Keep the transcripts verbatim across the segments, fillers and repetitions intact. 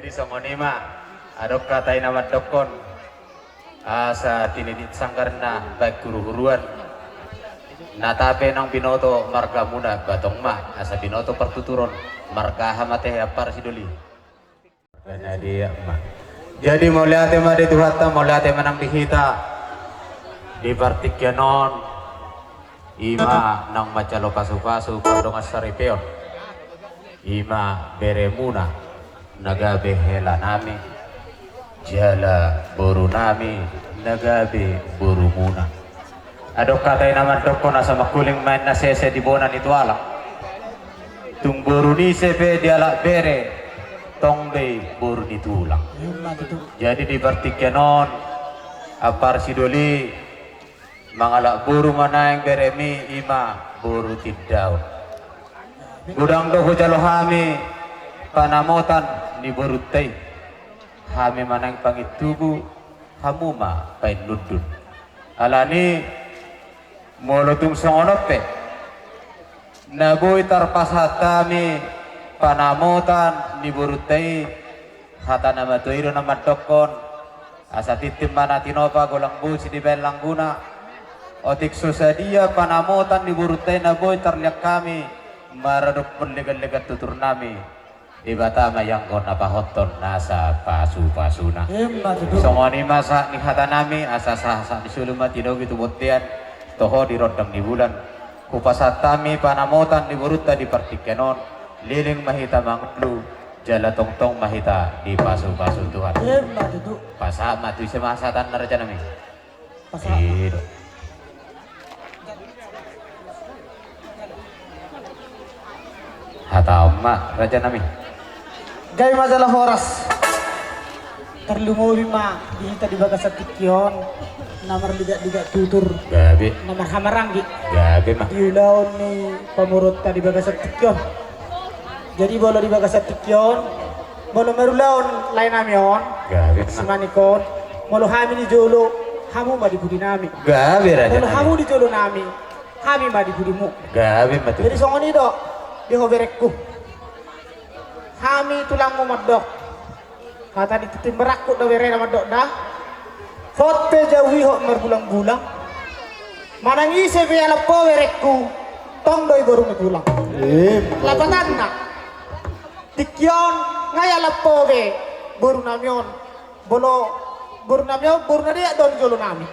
Songon i ma, adong hata i na mandokkon, asa tinidit sanggarna baen huruhuruan. Na tape naung binoto margamuna, ba tong ma asa binoto partuturon, marga aha ma tahe ampara sidoli. Jadi mauliate ma di Tuhanta, mauliate ma nang di hita. Di partingkian on, i ma naung manjalo pasupasu pardongan saripeon, i ma beremuna na gabe helanami, jala borunami na gabe borumuna. Adong hata i na mandokkon, asa mangkuling ma inna sese di bona ni tulang. Tung boru ni ise pe dialap bere, tong do i boru ni tulang. Jadi di partingkian on, ampara sidoli, mangalap boru ma naeng beremi, i ma boru Tindaon. Godang do hujalo hami panamotan ni borunta i. Hami ma naeng pangintubu, hamu ma painundun. Alani, molo tung songon on pe na boi tarpasahat hami panamotan ni borunta i, hata na matua i do na mandokkon: Asa tintin ma na tinopa, golang bosi dibaen langguna. Otik so sadia panamotan ni borunta i na boi tarlian hami maradophon leganlegan tuturnami, Debata ma i anggo na pahothon nasa pasupasuna. Emma tutu. Songon i ma sahat ni hatanami, asa sahat ni solu ma tinogi tu bontean, toho di rondang ni bulan. Hupasahat hami panamotan ni borunta di partingkian on, leleng ma hita mangolu, jala tongtong ma hita dipasupasu Tuhan. Emma tutu. Pasahat ma tu ise ma hasahatanna, rajanami? Pasahat ma. Ido. Hata on ma, rajanami. Gabe ma jala horas. Tarlumobi ma di hita di bagasan tingki on, na marligakligak tutur, gabe, na marhahamaranggi, gabe ma, di ulaon ni pamoruonta di bagasan tingki on. Jadi molo di bagasan tingki on, molo marulaon laenami on, gabe ma, simanit on, molo hami di jolo, hamu ma di pudinami. Gabe, rajanami. Molo hamu di jolonami, hami ma di pudimu. Gabe ma tutu. Jadi songon i do di ho, berengku. Hami tulangmu mandok. Hata ni tintin marangkup do, berena mandok da: Hot pe jau ihot marbulangbulang, manang ise pe ialap ho, berengku, tong do i boru ni tulang. Emma. Lapatanna, tingki on nga ialap ho be borunami on, molo borunami on boru na deak do di jolonami.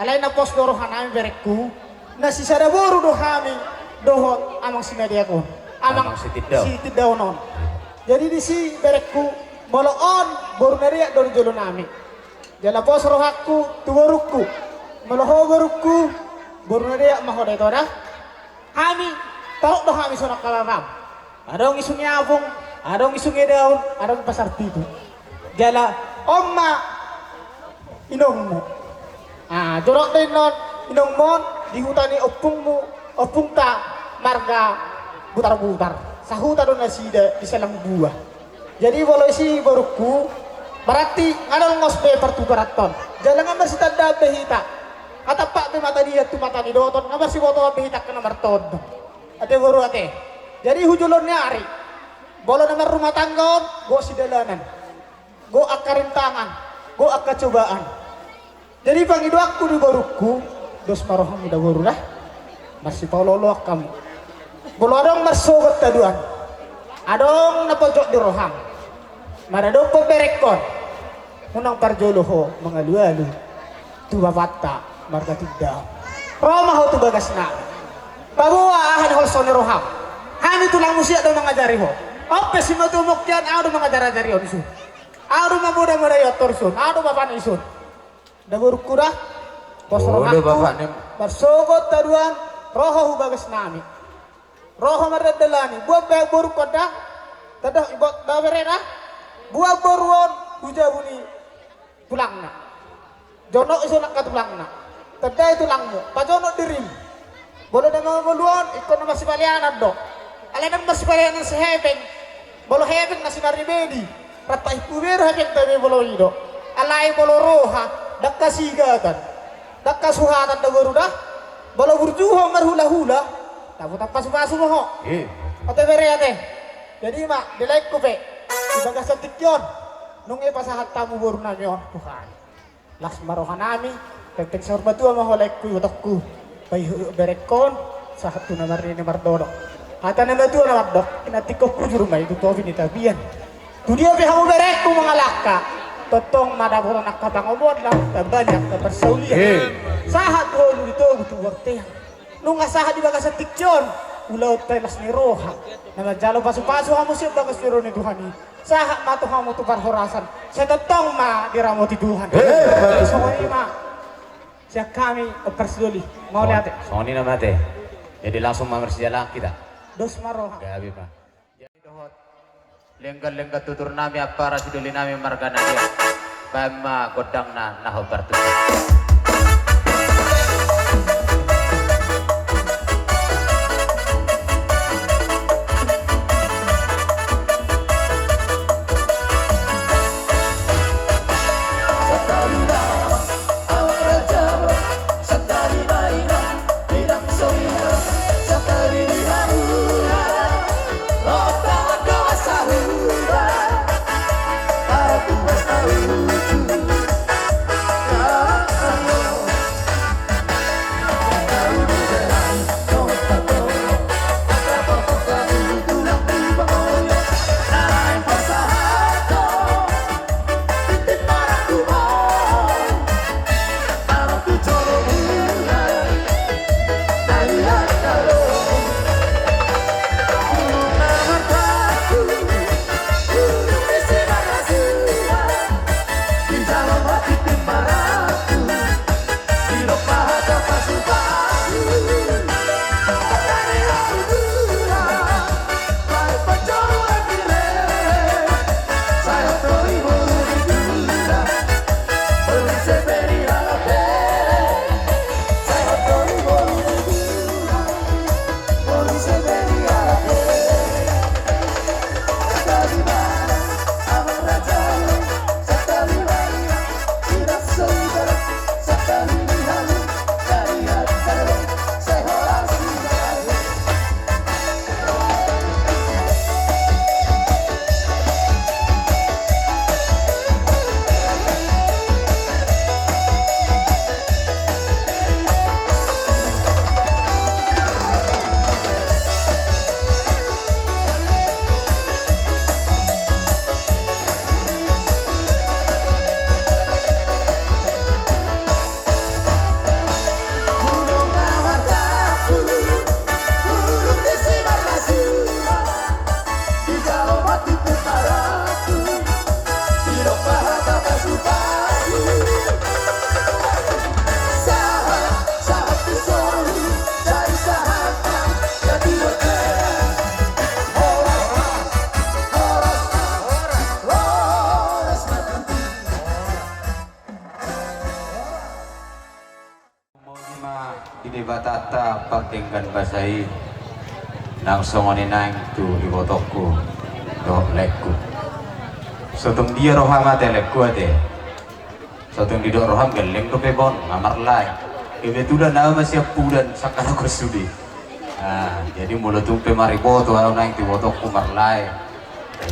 Alai na pos do rohanami, berengku, na sisada boru do hami dohot amang Simanit on, amang, amang Sitindaon, Sitindaon on. Jadi disi, berengku, molo on boru na deak do di jolonami. Jala pos rohangku tu borungku. Molo ho, borungku, boru na deak ma ho da, ito da. Hami, torop do hami songon angka bapam. Adong i sunge Apung, adong i sunge Daun, adong i Pasar Pitu. Jala on ma inongmu. Ah, jorok do innon inongmu on di huta ni ompungmu, ompungta marga Butarbutar. Sahuta do nasida di Salangbua. Jadi molo disi, borungku, berarti nga adong ngos be partuturanton. Jala nga marsitandaan be hita. Nga tampak be mata ni ian tu mata ni doton, nga marsibotoan be hita angka na martondong. Ate boru, ate. Jadi hu joloan ni ari, molo na marrumah tangga on, gok sidalanan, gok angka rintangan, gok angka cobaan. Jadi pangidoanku di borungku, dos ma rohamu da, boru da. Marsipaolooloan hamu. Molo adong marsogot haduan, adong na pojok di roham, maradophon berengkon, unang parjolo ho mangalualu tu bapanta marga Tindaon. Ro ma ho tu bagasna, paboa aha na holso ni roham. Hami tulangmu, siap do mangajari ho. On pe simatua mungkin ahu do mangajarajari on i sun. Ahu do mamodamodai on tor i sun. Ahu do bapana i sun. Da, borungku da. Pos rohangku, marsogot haduan, ro ho hu bagasnami. Ro ho mardandalani, boan be borungkon da. Tanda, ibot da, bere da. Boan boru on hu jabu ni tulangna. Jonok i son angka tulangna. Tandai tulangmu, pajonok dirim. Molo na mangolu on, ingkon na marsipaleanan do. Alai ndang marsipaleanan sehepeng. Molo hepeng na sinari bedi, rap pahimpu be do hepengta be molo i do. Alai molo roha, ndang hasigatan, ndang hasuhatan da, boru da. Molo burju ho marhulahula, tabo tampasupasu ma ho. Eh. Ate bere, ate. Jadi ma di laengku pe, Di bagasan tingki on, nunga pasahat hamu boru nami on, Tuhan. Las ma roha nami, penting saur matua ma ho laengku ibotongku. Bahen ho berengkon, sahat tu na marnini marnono. Hata ni na matua na mandok, inna tingkos hujur ma i tu topi ni tapian. Tu dia pe hamu berengku mangalangka, tongtong ma dapotan angka pangomoan, lam tambani angka parsaulian. Sahat tu hulu di togu tu bortean. Nunga sahat di bagasan tingki on ulaonta i, las ni roha. Na manjalo pasupasu hamu sian bagas ni roha ni Tuhan i. Sahat ma tu hamu tu parhorasan. Sai tongtong ma diramoti Tuhan. Songon i ma sian hami, Ompar Sidoli. Mauliate. Songon i ma ate. Jadi langsung ma marsijalangan hita. Dos ma roha. Gabe ma. Jadi dohot lenggan-lenggan tutur nami, ampara sidoli nami marga Nadia. Bahen ma gondangna na hombar tutu. Mauliate ma di Debatanta pardenggan basa i, nang songon i nang tu ibotongku dohot laengku. So tung dia roham ate laengku ate. So tung didok roham gelleng dope ba on, nga marlae. Kebetulan ahu ma siampudan sangkalakoan sude. Nah, jadi molo tung pe mariboto ahu nang tu ibotongku marlae,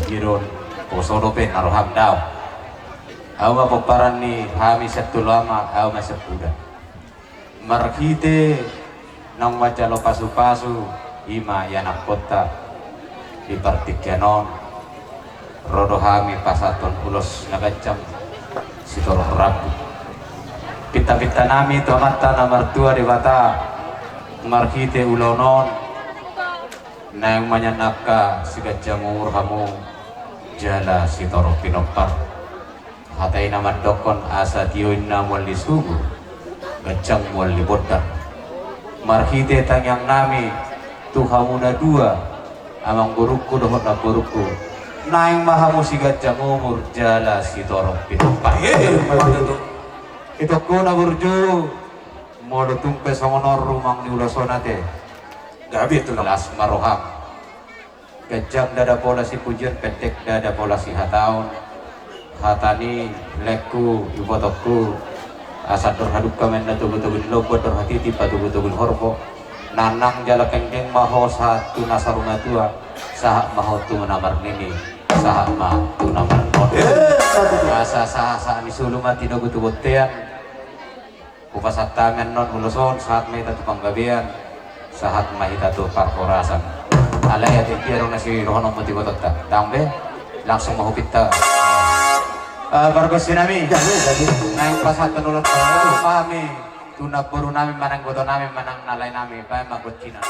dia do on, poso dope na roham dao. Ahu ma pomparan ni hami sian Tolu Ama, ahu ma siampudan. Marhite naung manjalo pasupasu i ma ianakkonta di partingkian on, ro do hami pasahathon ulos na ganjang sitorop rambu. Pintapinta nami tu Amanta na martua Debata, marhite ulaon on naeng manjangkon siganjang umur hamu jala sitorop pinompar. Hata i na mandokkon asa tio inna mual ni sumur, ganjang mual ni bondar. Marhite tangiang nami tu hamu na dua, amangborungku dohot namborungku, naeng ma hamu siganjang umur jala sitorop pinompar. Ito, na burju, molo tung pe songon on rumang ni ulos on ate, gabe tu las ma roham. Ganjang ndada pola sipujion, pendek ndada pola sihataon. Hata ni laengku, ibotongku, asa andor hadungka ma inna togutogu ni lombu, andor hatiti ma togutogu ni horbo. Nanang jala kenggeng ma ho sahat tu na saur matua, sahat ma ho tu na marnini. Sahat ma tu na marnon. Eh, satu. Asa sahat, sahat ni solu ma tinogu tu bontean. Hupasahat hami annon ulos on, sahat ma hita tu panggabean, sahat ma hita tu parhorasan. Alai atik dia dong na sidohononmu tu ibotonta. Ndang be, langsung ma hupinta. Eh, pargonsi nami. Jadi, jadi. Naeng pasahathon ulos on hami tu namboru nami manang iboto nami manang na lae nami, baen ma gontina.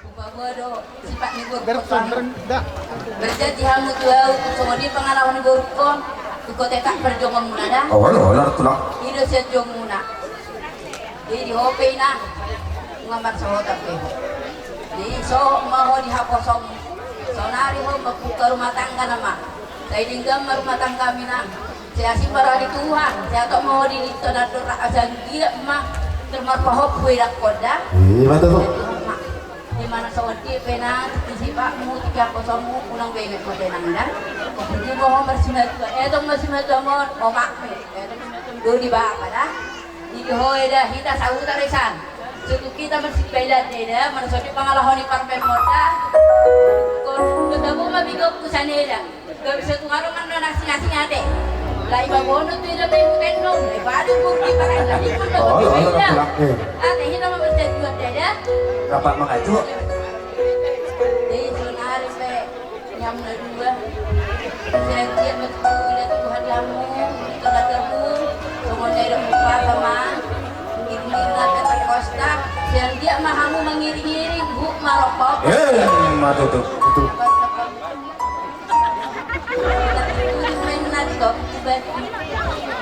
Hupaboa do sipat ni borungkon. Berjanji hamu tu ahu, songon i pangalaho ni borungkon, tu kote tak parjongonmuna da. Oh, olo, olo, tulang. I do sian jomuna. Jadi ho pe inang, nunga marsaotan pe ho. Jadi so ma ho di haposom. Saonari ho mambuka rumah tangga nama. Sai denggan ma rumah tangga mi inang. Sai asing ma roha ni Tuhan, sai hatop ma ho di lintona dorang asa anggiat ma termarpahop hu edangkon da. Iya, betul. Di mana saotik pe na, di sipakmu, di haposommu, unang benget ho tenang da. Di rumah ho marsimatua, eh tong marsimatua mon, omak pe. Eh tong marsimatua, do di bapa da. Di ho eda hita sahuta resan. Sutu hita marsipaidaan eda, mana saotik pangalaho ni parmen mon da. Kon, ketemu ma bigokku san eda. Gak bisa tu ngarang kan nasi nasi ngate. Lai babono tu ida main tendong, lai badu burdi pakai tadi pun. Oh, bagus iya. Ate hina ma berjanjuan dada. Rapat mangaju. Jadi sonari pe nyam na dua. Saya dia betul ida tu Tuhan yamu, itu latamu. Songon ida muka sama. Ini lata terkosta. Saya dia mahamu mengiring-iring bu marokok. Eh, matutu. Betul.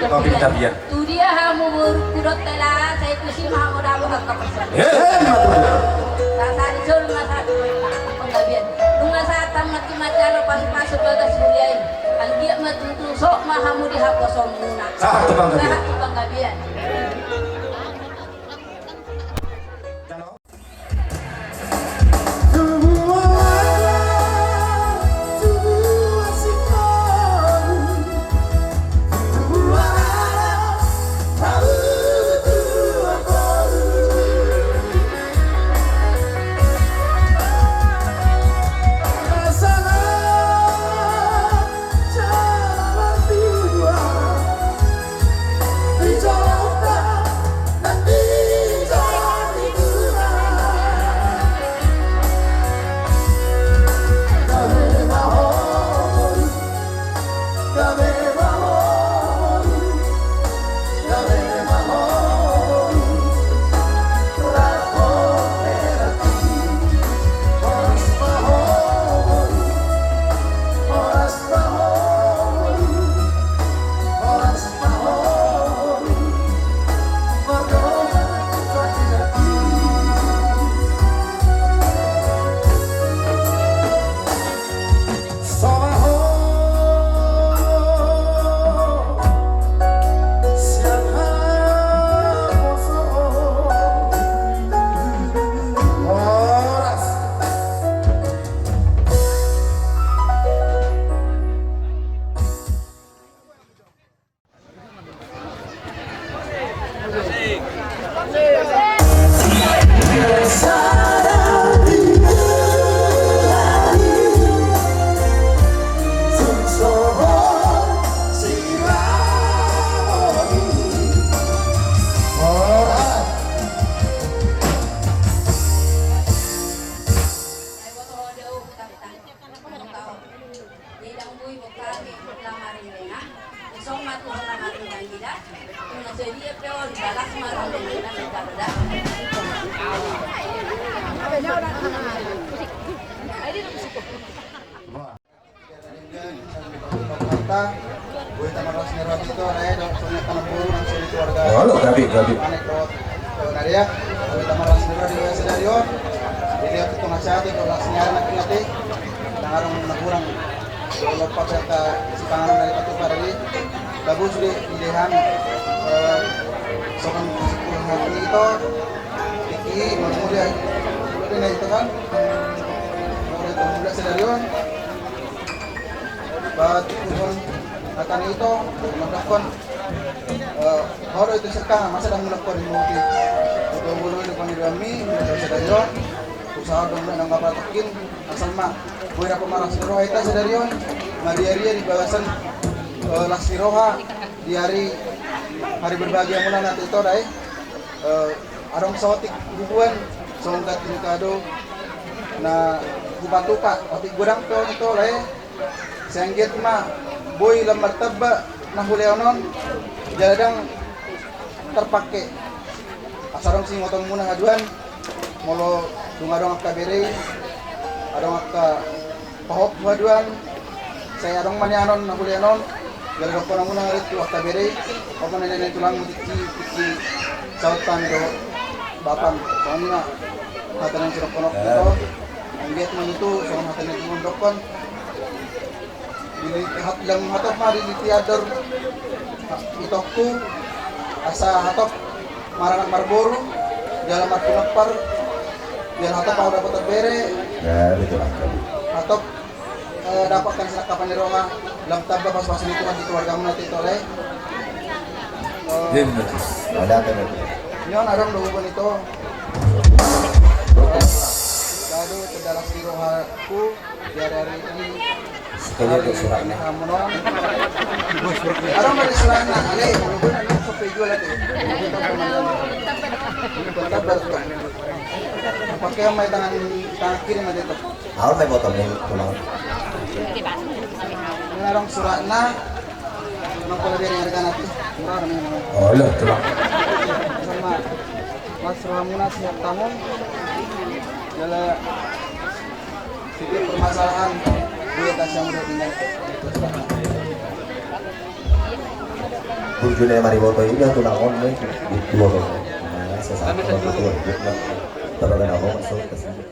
Tapi tabian. Tu dia hamu boru kudok tela, sai tusi ma hamu dapot angka persen. Eh, matutu. Sasa di solu ma satu penggabian. Nunga sahat ma tu macalo pasu-pasu bagas muliai. Anggiat ma tutu sok ma hamu di haposomuna. Sahat tu penggabian. Sahat tu penggabian. Halo, gabe, gabe. Anek dohot, eh, na dia, halo, tama ras ni roha di sadari on. Jadi, aku tengah sehat, itu ras ni anak nanti. Nang adong na hurang. Kalau pakai ke sipangan dari Batu Pada di, bagus di, di Dehan. Eh, sokan sepuluh hari itu. Iki, mau dia. Udah, nah, itu kan. Mau dia tunggu sadari on. Ba tutuhon hata ni ito, mandokkon, eh, horo itu sekang, masa dang mandokkon di muti. Betul-betul di pangidoan mi, sadari on, usaha dong nang apa tokin, asal ma, boi dapot ma ras ni roha ita sadari on, maria-ria di bagasan, eh, las ni roha, di hari, hari berbahagia muna nanti ito, dai. Eh, adong saotik bubuan, songon ganti ni kado, na hupatupa, otik godang pe on ito, lae. Sanggiat ma, boi lam martamba, na hulehon on, jala dang tarpake. Asa adong singotonmuna haduan, molo dung adong angka bere i, adong angka pahompu haduan, sai adong ma nian on, na hulehon on, jala dokkon hamu na tu angka bere i, opa na nian tulang mutikki, tikki, saut kami dohot, bapang, songon i ma, hata na sidokkon on, anggiat ma tutu, songon hata na tutu dokkon, di hat-, lam hatop ma di, di tiador, itokku, asa hatop, maranak marboru, jala marpinompar, jala hatop au dapot bere. Ya, betul. Hatop, eh, dapot kan sinangkapan ni roha, lam tamba pasupasu ni Tuhan di keluargamuna ito, lae. Eh, ada, ada. Ini on adong do hubungan ito. Kado tanda las ni rohaku. Sekali lagi suratna. Adong ma di suratna, ale, walaupun anu sampai jual lagi. Pakai sama tangan, tangan kiri aja tuh. Au, mai botol ni tulang. Ini adong suratna. Nang pola bere harga nanti. Murah nih. Oh, lo tulang. Sama. Mas rohamuna sihat tangun. Jala setiap permasalahan, boleh kasih yang udah tinggal. Burjune mari boto ini atuh na on nih, gitu loh. Nah, sesama betul. Terus ada apa masuk ke sini.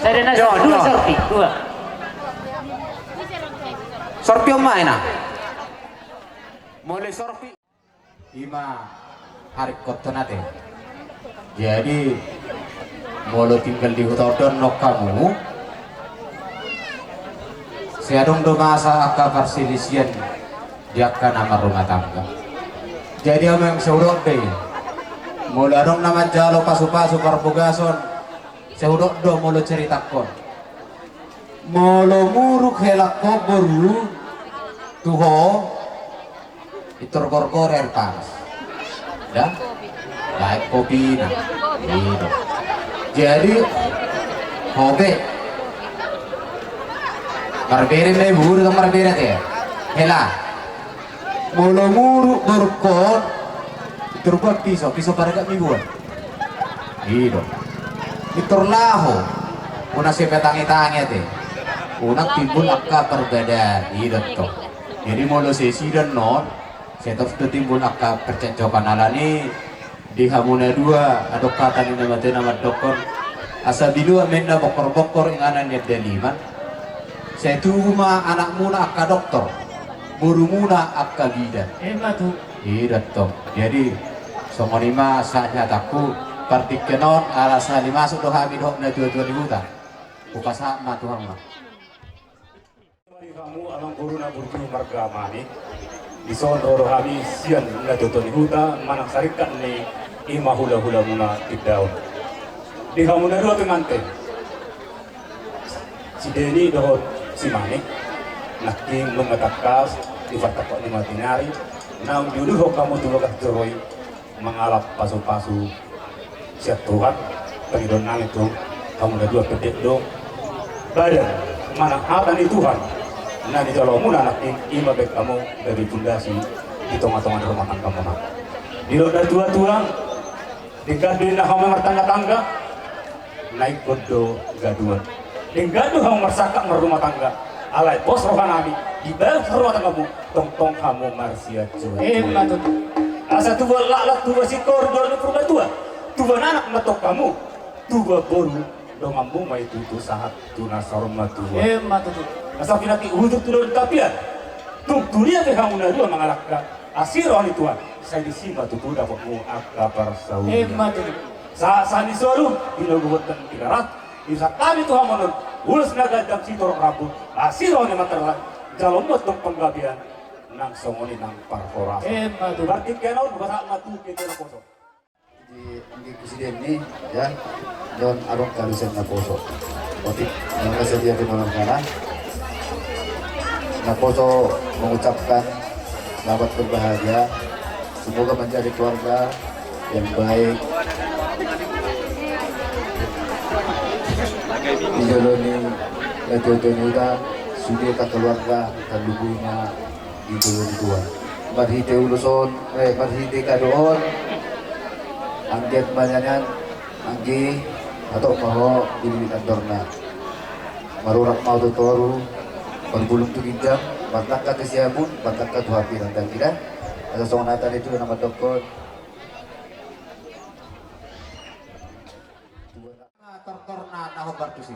Dua sorpi, dua. Sorpi on ma, ina. Molo sorpi. Ima haringkothon ate. Jadi, molo tinggal di huta on do annon hamu, sai adong do masa angka parselisihan di angka na marrumah tangga. Jadi, amang, sai hudok do i. Molo adong na manjalo pasu-pasu parbogason, sai hudok do molo caritangkon. Molo muruk helangkon boru tu ho, pintor gorgor air panas. Da? Baen kopina. Ido. Jadi, ho pe. Marbere ma ibu, marbere ate. Hela. Molo muruk borungkon, pintor boan piso, piso pargak ma ibuan. Ido. Pintor laho. Unang sai patangi-tangi ate. Unang timbul angka perbedaan. Ido tong. Jadi molo sesi do annon, sai torus do timbul angka percekcokan, alani di hamu na dua, adong hata ni na mate na mandokkon, asa binuat ma inna bongkor-bongkor inganan ni andaliman. Sai tubu ma anakmuna angka doktor, borumuna angka bidan. Ima tutu. Ido tong. Jadi, songon i ma sahat ni hatangku, partingkian on, ala sahali masuk do hami dohot na tua-tua ni huta. Hupasahat ma tu hamu. Di hamu amang boru na burju marga Mani, dison ro do hami sian na tua-tua ni huta manang saringkat ni ima hula-hulamuna Tindaon. Di hamu na dua pe manten, si Deni dohot si Mani, nangkin nunga tangkas di partangkok ni mata ni ari, naung diuduthon hamu tu bagas joro i, mangalap pasu-pasu sian Tuhan. Pangidoan nami tu hamu na dua, pendek do badan manang hata ni Tuhan na nijalo hamuna nangkin, ima baen hamu gabe pundasi di tonga-tonga ni rumah tanggamuna. Didok na tua-tua, denggan do inna hamu martangga-tangga, na ingkon do gaduan. Denggan do hamu marsangkap marrumah tangga, alai pos roha nami di bagas rumah tanggamu, tongtong hamu marsianjuan. Ima tutu. Asa tubuan laklak, tubuan singkoru, tubuan purba tua, tubuan anak ma tong hamu, tubuan boru donganmu ma i tutu sahat tu na saur matua. Ima tutu. Asa pinantik hujur tu dalan tapian, tung tudia pe hamu na dua mangalangka, asi roha ni Tuhan, sai disi ma tutu dapotmu angka parsaulian. Ima tutu. Sahat-sahat ni solu, di na dua botan Tigaras, diusahat hami tu hamu annon, ulos na ganjang sitorop rambu, asi roha ni Amanta Debata, jalo ma tong panggabean nang songon i nang parhorasan. Ima tutu. Partingkian on, hupasahat ma tu hita naposo. Di anggingku si Deni, ya, don adong kalusen naposo. Otik, nunga sadia di malam kana. Naposo mengucapkan selamat berbahagia. Semoga menjadi keluarga yang baik. Dijalo ni na tua-tua ni huta, sude angka keluarga, angka luguna, di jolo ni Tuhan. Marhite ulos on, eh, marhite kado on, anggiat ma nian, anggi, hatop ma ho di bibit andorna. Marurat ma ho tu toru, marbulung tu ginjang, martangka tu siamun, martangka tu hatiha, tangkida. Asa songon hata ni Tuhan na mandokkon. Tortorna na hombar tusi.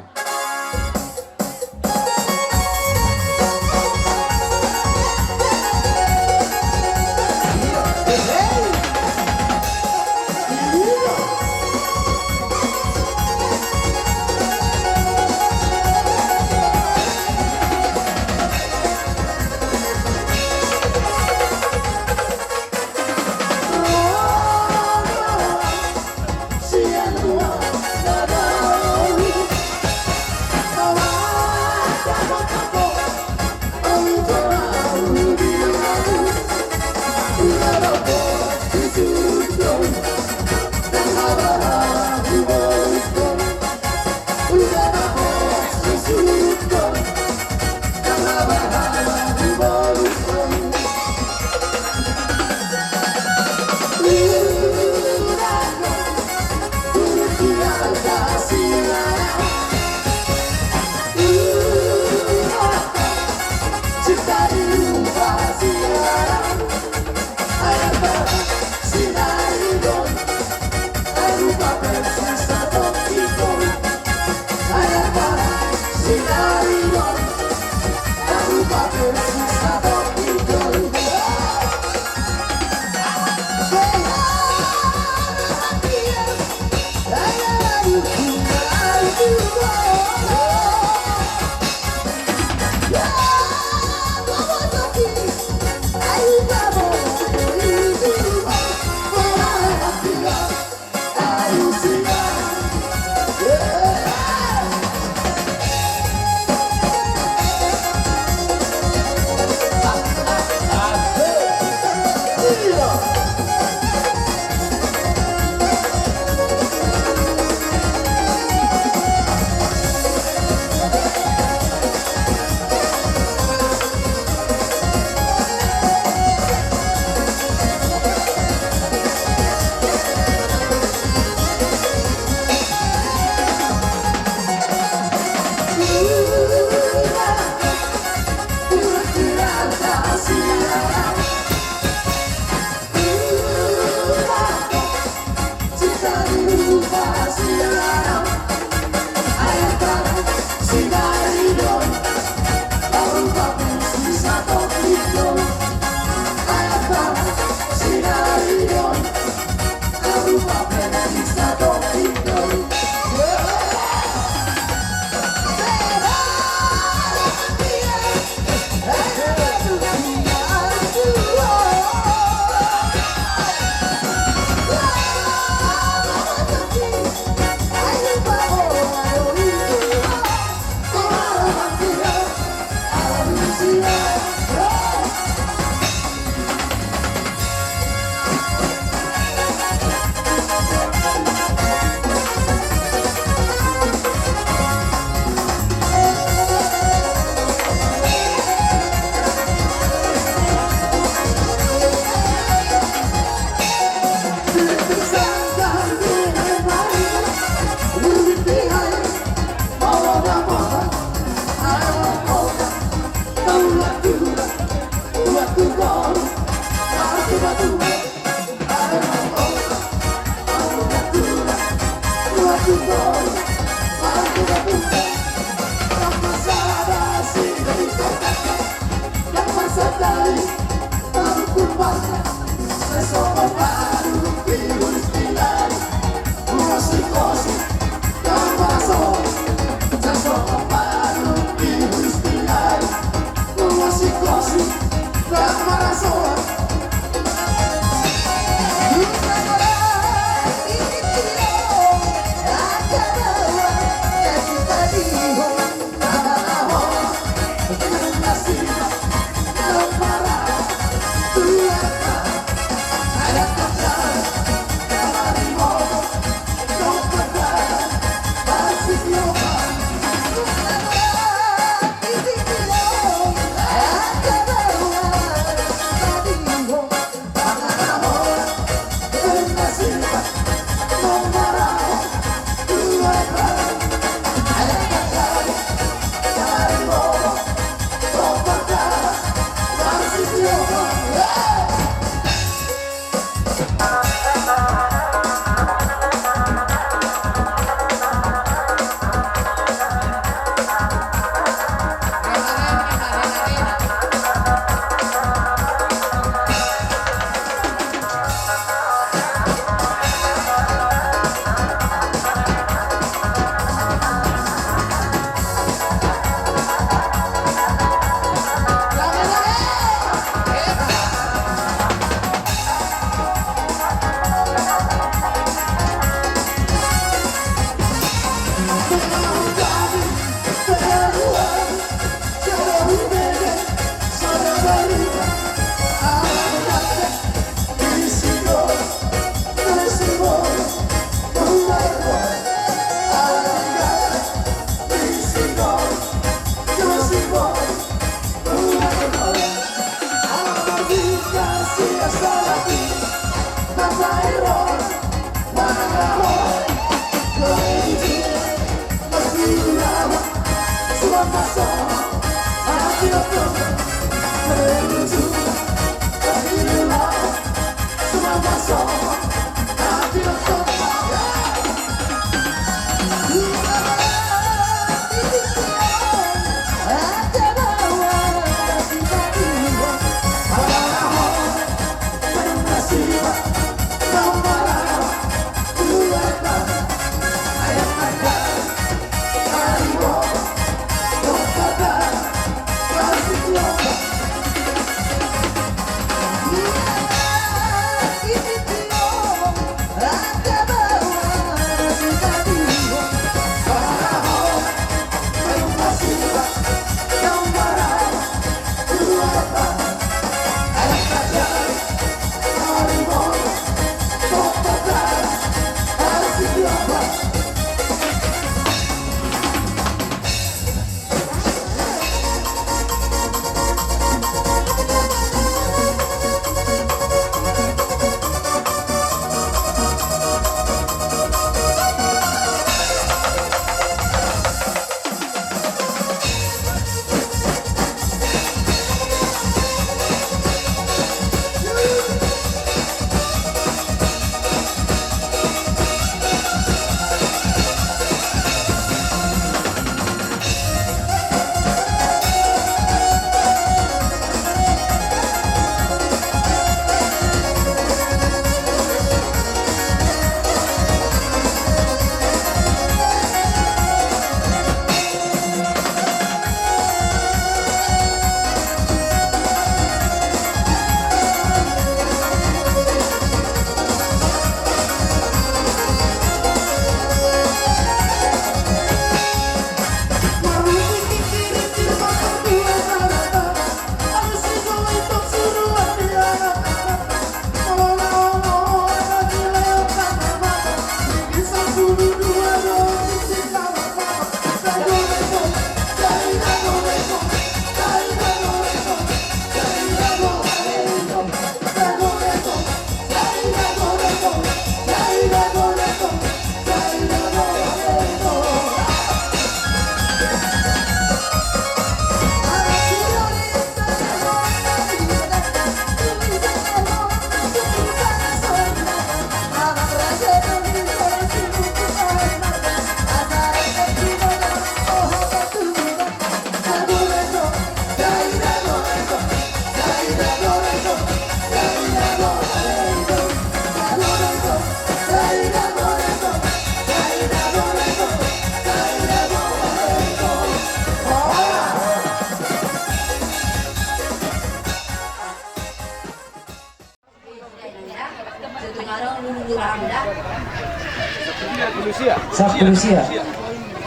Sapuluh sia.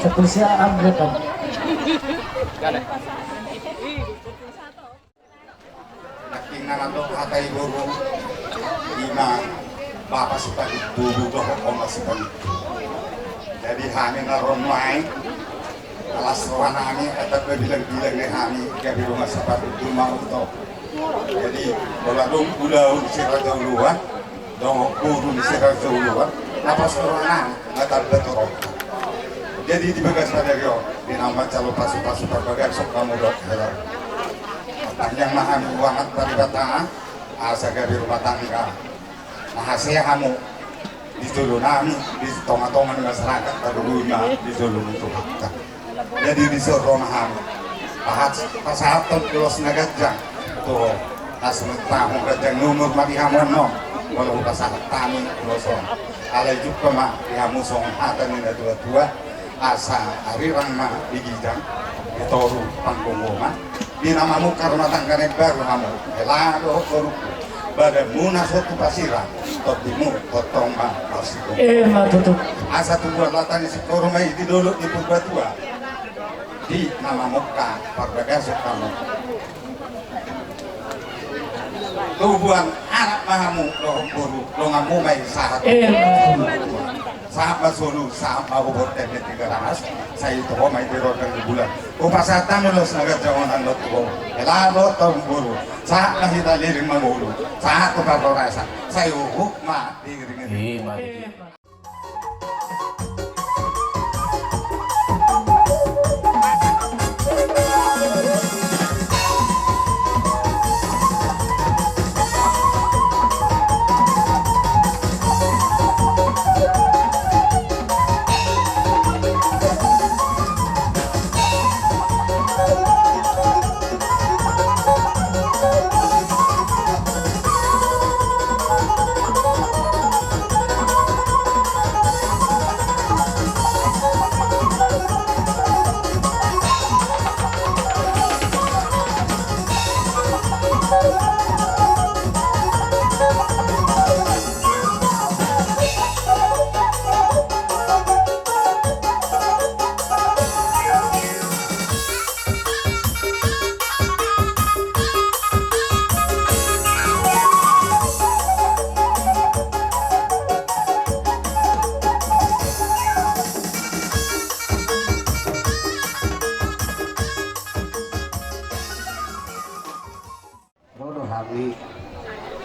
Sapuluh sia am rekam. Nangkin na mandok hata ni boru, ima bapa sipanintubu dohot oma sipanintubu. Jadi hami na ro nuaeng, alas roha nami, adat na bilang-bilang ni hami, gabe dongan sapanintubu ma ito. Jadi, molo adong ulaon si Raja Uluan, dohot boru ni si Raja Uluan, na pos roha nami, na tanda torop. Jadi, di bagas sadari on, di na manjalo pasu-pasu parbagason hamu dohot hela. Partangiang ma hami tu Amanta Debata, asa gabe rumah tangga na hasea hamu di jolo nami, di tonga-tonga ni masyarakat, taruhon ma di jolo ni Tuhanta. Jadi dison ro ma hami pasahathon ulos na ganjang tu hasumutahon, ganjang ni umur ma di hamu annon, molo hupasahat hami ulos on. Alai jumpa ma di hamu songon hata ni na tua-tua, asa arirang ma di ginjang, di toru panggonggoman, di na mamungka rumah tangga na imbaru hamu, hela dohot borungku, badanmuna so tu pasirang, tondimu tongtong ma marsigomgoman. Ima tutu. Asa tubuan lata ni singkoru ma i di dolok ni Purbatua, di na mamungka parbagason hamu. Tubuan anak ma hamu dohot boru, donganmu ma i sahat. Ima tutu. Sahat ma solu, sahat ma hubot, tene tiga ramas, sai toho ma i di rondang ni bulan. Hupasahat hami ulos na ganjang on annon tu ho. Hela dohot boru, sahat ma hita liling mangolu, sahat tu parhorasan, sai huhut ma diiring-iring. Ima tutu.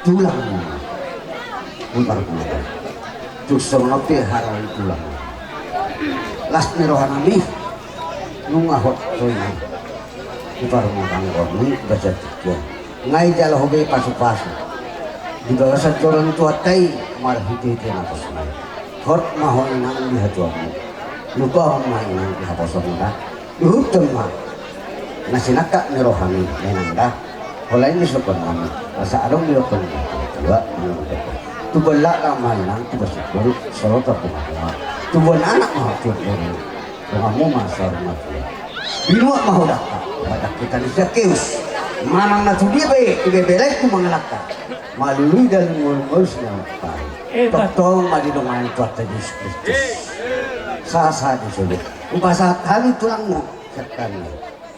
Tulang ma. Utar tulang. Tung songon on pe harawi tulang. Las ni roha nami. Nunga hot soi. Utar ma tanggon ni baca tikia. Ngai jalo ho be pasu-pasu. Di bagasan joro ni Tuhanta i marhite-hite na pos nai. Hot ma ho inang di hatuamu. Lupa ho ma inang di haposom na. Dihuthon ma na sinangkap ni rohami na inang da. Holan i sopan nami asa adong didokkon ni tua. Tubuan laklak ma inang tubuan sipul solotan tu matua. Tubuan anak ma ho tubuan boru. Donganmu ma saur matua. Binuat ma ho dangka. Badak kita ni Sakeus manang na tu dia be ibe belek tu mangalangka. Malului dalan ngolu-ngolu sinampai. Tongtong ma didongani Tuhanta Jesus Kristus. Sahat-sahat ni solu. Hupasahat hami tulangmu. Sekali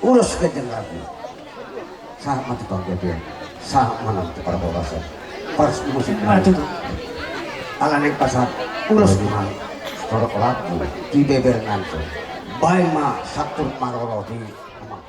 ulos ganjang rabu. Sahat ma tu panggabean. Sahat ma nang tu parhorasan. Pars musik ma tu ala ni pasahat ulos ma. Torok rabu di beber nganto. Baen ma satur maroroti. Amang.